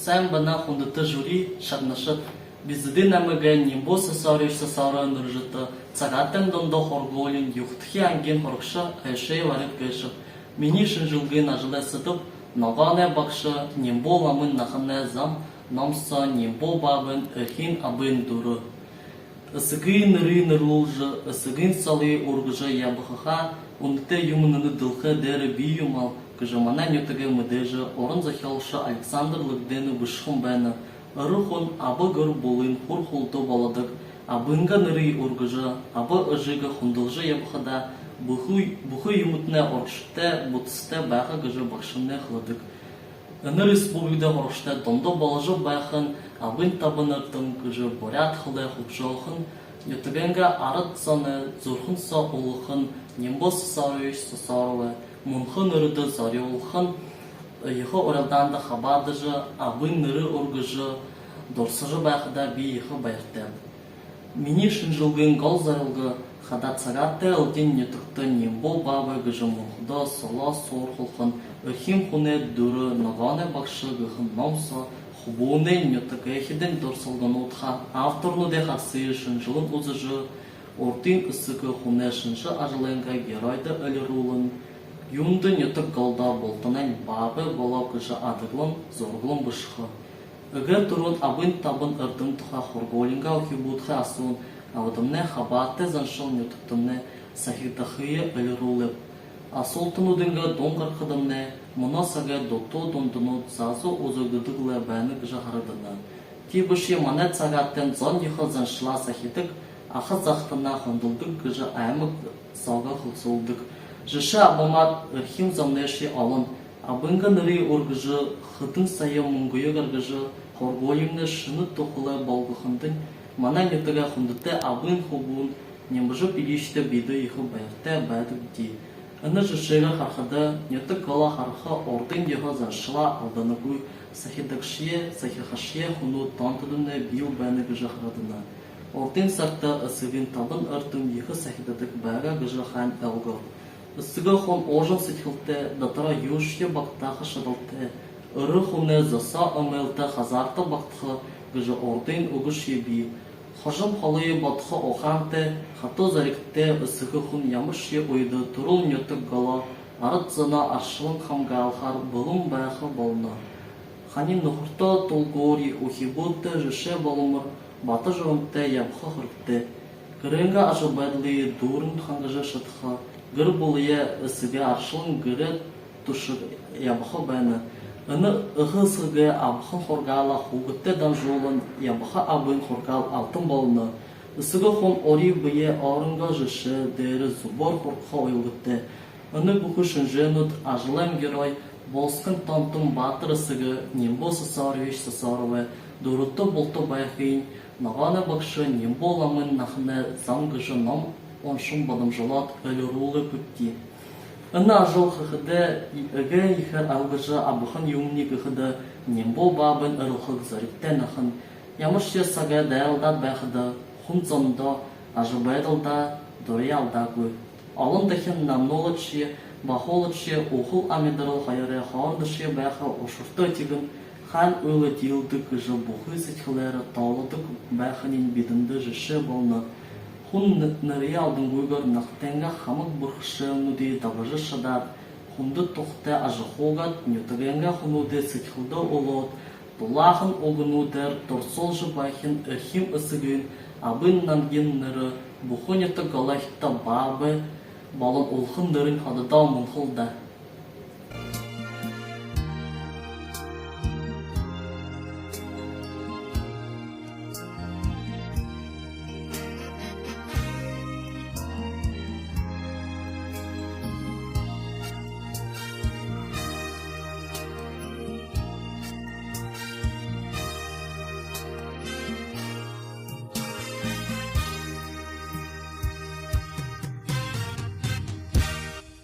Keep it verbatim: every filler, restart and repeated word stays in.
Сайн байна, хүндэтэ жюри, шагнагшад! Бэзэдын аймагай Нимбу Сосорович Сосоровой нэрэмжэтэ Сагаатайн дунда һургуулиин юһэдэхи ангиин һурагша Аюшеев Арюд гээшэб. Минии шэнжэлгын ажалай сэдэб — Ногооной багша Нимбу ламын наһанай зам ном соо Нимбу баабайн эрхим абын дүрэ. Эсэгын нэрые нэрлүүлжэ, эсэгын солые үргэжэ ябахаһаа үнэтэй юумэн энэ дэлхэй дээрэ бии юм аал гэжэ манай нютагай мэдээжэ уран зохёолшо Александр Лыгденов бэшэһэн байна. Эрэ хүн аба гэр бүлын һүр хүлдөө болодог. Абынгаа нэрые үргэжэ, аба эжыгээ хүндэлжэ ябахадаа, бүхы, бүхы юумэтнай урагшатай, бүтэсэтэй байха гэжэ багшамнай хэлэдэг. Энэ республикада һурагшадай дунда боложо байһан «Абын табан эрдэм» гэжэ буряад хэлээ хүгжөөхэнь, нютагайнгаа арад зоной зүрхэн соо үлэһэн Нимбу Сосорович Сосоровой мүнхэ нэрэдэ зорюулһан ехэ урилдаанда хабаадажа, абын нэрэ үргэжэ дурсажа байхадаа би ехэ баяртайб. Минии шэнжэлгын гол зорилго хадаа Сагаатай элдин нютагта Нимбу баабай гэжэ мүнхэдөө солоо суурхуулһан эрхим хүнэй дүрэ Ногооной багша гэһэн ном соо хүбүүнэй, нютагайхидын дурсалгануудһаа авторнуудай харасые шэнжэлэн үзэжэ, урдын эсэгэ хүнэй шэнжэ ажалайнгаа геройдо элирүүлэн, юундэ нютаг голдоо бултанайнь баабай болооб гэжэ адаглан, зураглан бэшэхэ. Эгээ түрүүн «Абын табан эрдэм» тухай һургуулиингаа үхибүүдһээ асуун, абадамнай хабаатай заншал нютагтамнай сахигдахые элирүүлээб. Асуултануудайнгаа дуун гарахадамнай, мүнөө сагай дутуу дунданууд зазуу үзэгдэдэг лэ байна гэжэ харагдана. Тиибэшье манай Сагаатайн зон ехэ заншалаа сахидаг, аха захатанаа хүндэлдэг гэжэ аймаг соогоо хэлсүүлдэг. Жэшээ абамаар, эрхим зомнайшье олон. Абынгаа нэрые үргэжэ, хэдэн сая мүнгөө гаргажа, һургуулимнай шэнэ түхэлэй болгоһондонь, манай нютагай хүндэтэй абын хүбүүн Нимбужаб Ильичтэй бидэ ехэ баяртай байдагбди. Энэ жэшээгээр харахада, нютаг голоо хараха, урдын ехэ заншалаа алданагүй сахидагшье, сахихашье хүнүүд тоонтодомнай бии байна гэжэ харагдана. Урдын сагта эсэгын табан эрдэм ехэ сахидадаг байгаа гэжэ һайн ойлгоо. Эсэгэ хүн уужам сэдьхэлтэй, дотороо юушье багтааха шадалтай, эрэ хүнэй зосоо эмээлтэ хазаарта багтаха гэжэ урдын үгэшье бии. Хожом холые бодохо ухаантай, хатуу зоригтой эсэгэ хүн ямаршье үедэ түрэл нютаг голоо, арад зоноо аршалан хамгаалхаар бэлэн байха болоно. Хани нүхэртөө тулгуури, үхибүүдтээ жэшээ боломор, бата журамтай ябаха хэрэгтэй. Гэрэйнгээ ажабайдалые дүүрэн хангажа шадаха, гэр бүлэеэ эсэгээ аршалан гэрэй түшэг ябаха байна. Энэ эхэ эсэгээ абаһан һургаалаа хүүгэдтээ дамжуулан ябаха абын һургаал алтан болоно. Эсэгэ хүн өөрын бэеэ, өөрынгөө жэшээ дээрэ зүбөөр һургаха үйлгэтэй. Энэ бүхы шэнжээнүүд ажалайм герой, булсагайм тоонтон баатар эсэгэ Нимбу Сосорович Сосоровой дүрэдэ булта байһыень Ногооной багша Нимбу ламын наһанай зам гэжэ ном уншан, бадамжалаад элирүүлээбди. Энэ ажал хэхэдээ эгээ ехээр ойлгожо абаһан юумни гэхэдэ, Нимбу баабайн эрэлхэг зоригтой наһан. Ямаршье сагай дайралдаад байхада, хүн зондоо, ажабайдалдаа дуряа алдаагүй. Олон дахин намнуулаадшье, бахуулаадшье, үхэл амидарал хоёрой хоорондошье байха ушарта этигэн, һайн үйлэ диилдэг гэжэ бүхы сэдьхэлээрээ тоолодог байһаниинь бидэндэ жэшээ болоно. Хүн н-, нэрые алдангүйгөөр нагтайнгаа хамаг бэрхэшээлнүүдые дабажа шадаад, хүндэ тухтай ажахуугаад, нютагайнгаа хүнүүдые сэдьхэлдээ үлөөд, дулаахан үгэнүүдээр дурсуулжа байһан эрхим эсэгын, абын нангин нэрэ бүхы нютаг голойхидо баабай болон улахан нэрэнь хододоо мүнхэл даа.